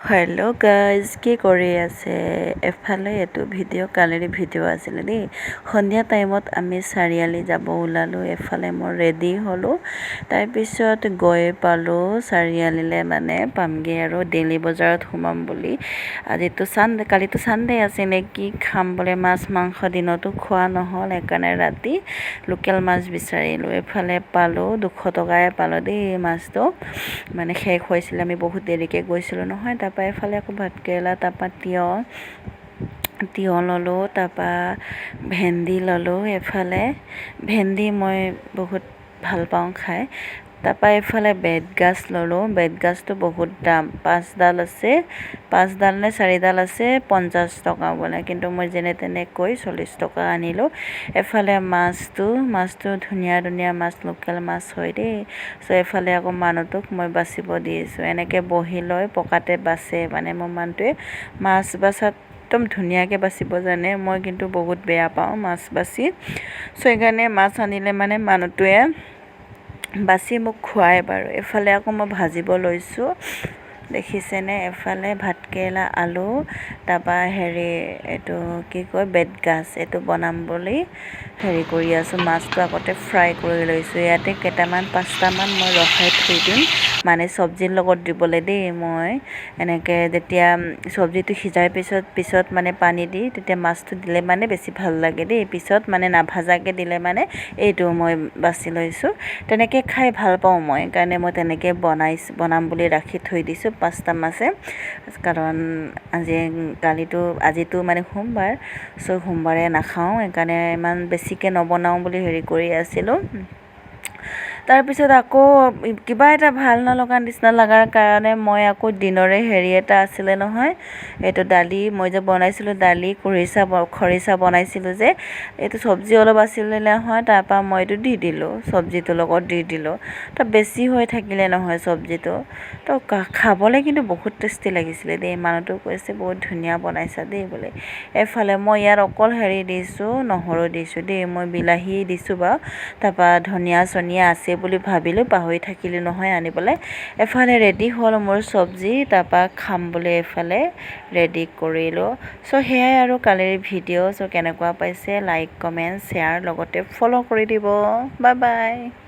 Hello' guys, কি কৰি আছে? এফালে এইটো ভিডিঅ' কালিৰ ভিডিঅ' আছিলে দেই। সন্ধিয়া টাইমত আমি চাৰিআলি যাব ওলালোঁ। এফালে মই ৰেডি হ'লোঁ। তাৰপিছত গৈ পালোঁ চাৰিআলিলৈ, মানে পামগৈ আৰু ডেইলি বজাৰত সোমাম বুলি। আজিতো চানডে, কালিতো চানডে আছিলে। কি খাম বোলে, মাছ মাংস দিনতো খোৱা নহ'ল, সেইকাৰণে ৰাতি লোকেল মাছ বিচাৰিলোঁ। এইফালে পালোঁ, 200 টকাই পালোঁ দেই মাছটো। মানে শেষ হৈছিলে, আমি বহুত দেৰিকৈ গৈছিলোঁ নহয়। তাৰপৰা এইফালে আকৌ ভাতকেৰেলা, তাৰপৰা তিয়ঁহ তিয়ঁহ ল'লোঁ, তাৰপৰা ভেন্দি ল'লোঁ। এইফালে ভেন্দি মই বহুত ভাল পাওঁ খাই। তাৰপৰা এইফালে বেতগাজ ল'লোঁ। বেতগাজটো বহুত দাম। পাঁচডাল আছে, পাঁচডাল নে চাৰিডাল আছে, 50 টকা বোলে। কিন্তু মই যেনে তেনে কৈ 40 টকা আনিলোঁ। এফালে মাছটো মাছটো ধুনীয়া ধুনীয়া মাছ, লোকেল মাছ হয় দেই। চ' এইফালে আকৌ মানুহটোক মই বাচিব দিছোঁ। এনেকৈ বহি লৈ পকাতে বাচে। মানে মোৰ মানুহটোৱে মাছ বাচাত একদম ধুনীয়াকৈ বাচিব জানে। মই কিন্তু বহুত বেয়া পাওঁ মাছ বাচি। চ' সেইকাৰণে মাছ আনিলে মানে মানুহটোৱে বাচি মোক খুৱায় বাৰু। এইফালে আকৌ মই ভাজিব লৈছোঁ, দেখিছেনে? এফালে ভাতকেৰেলা, আলু, তাৰপৰা হেৰি, এইটো কি কয়, বেতগাজ, এইটো বনাম বুলি হেৰি কৰি আছোঁ। মাছটো আগতে ফ্ৰাই কৰি লৈছোঁ। ইয়াতে কেইটামান, পাঁচটামান মই ৰখাই থৈ দিম, মানে চব্জিৰ লগত দিবলৈ দেই। মই এনেকৈ যেতিয়া চব্জিটো সিজাৰ পিছত পিছত মানে পানী দি তেতিয়া মাছটো দিলে মানে বেছি ভাল লাগে দেই। পিছত মানে নাভাজাকৈ দিলে মানে এইটো মই বাছি লৈছোঁ। তেনেকৈ খাই ভাল পাওঁ মই, সেইকাৰণে মই তেনেকৈ বনাইছোঁ, বনাম বুলি ৰাখি থৈ দিছোঁ পাঁচটা মাছে। কাৰণ আজি কালিতো, আজিতো মানে সোমবাৰ, চ' সোমবাৰে নাখাওঁ, সেইকাৰণে ইমান বেছিকৈ নবনাওঁ বুলি হেৰি কৰি আছিলোঁ। তাৰপিছত আকৌ কিবা এটা ভাল নলগা নিচিনা লগাৰ কাৰণে মই আকৌ দিনৰে হেৰি এটা আছিলে নহয়, এইটো দালি মই যে বনাইছিলোঁ, দালি খৰিচা খৰিচা বনাইছিলোঁ যে, এইটো চব্জি অলপ আছিলে নহয়। তাৰপৰা মই এইটো দি দিলোঁ, চব্জিটোৰ লগত দি দিলোঁ। তো বেছি হৈ থাকিলে নহয় চব্জিটো। তো খাবলৈ কিন্তু বহুত টেষ্টি লাগিছিলে দেই। মানুহটোৱে কৈছে, "বহুত ধুনীয়া বনাইছা দেই" বোলে। এইফালে মই ইয়াত অকল হেৰি দিছোঁ, নহৰু দিছোঁ দেই। মই বিলাহী দিছোঁ বাৰু। তাৰপৰা ধনিয়া চনিয়া আছে বুলি ভাবিলোঁ, পাহৰি থাকিলোঁ নহয় আনিবলৈ। এফালে ৰেডি হ'ল মোৰ চব্জি। তাৰপৰা খাম বুলি এইফালে ৰেডি কৰিলোঁ। চ' সেয়াই আৰু কালিৰ ভিডিঅ'। চ' কেনেকুৱা পাইছে, লাইক, কমেণ্ট, শ্বেয়াৰ, লগতে ফ'ল' কৰি দিব। Bye bye.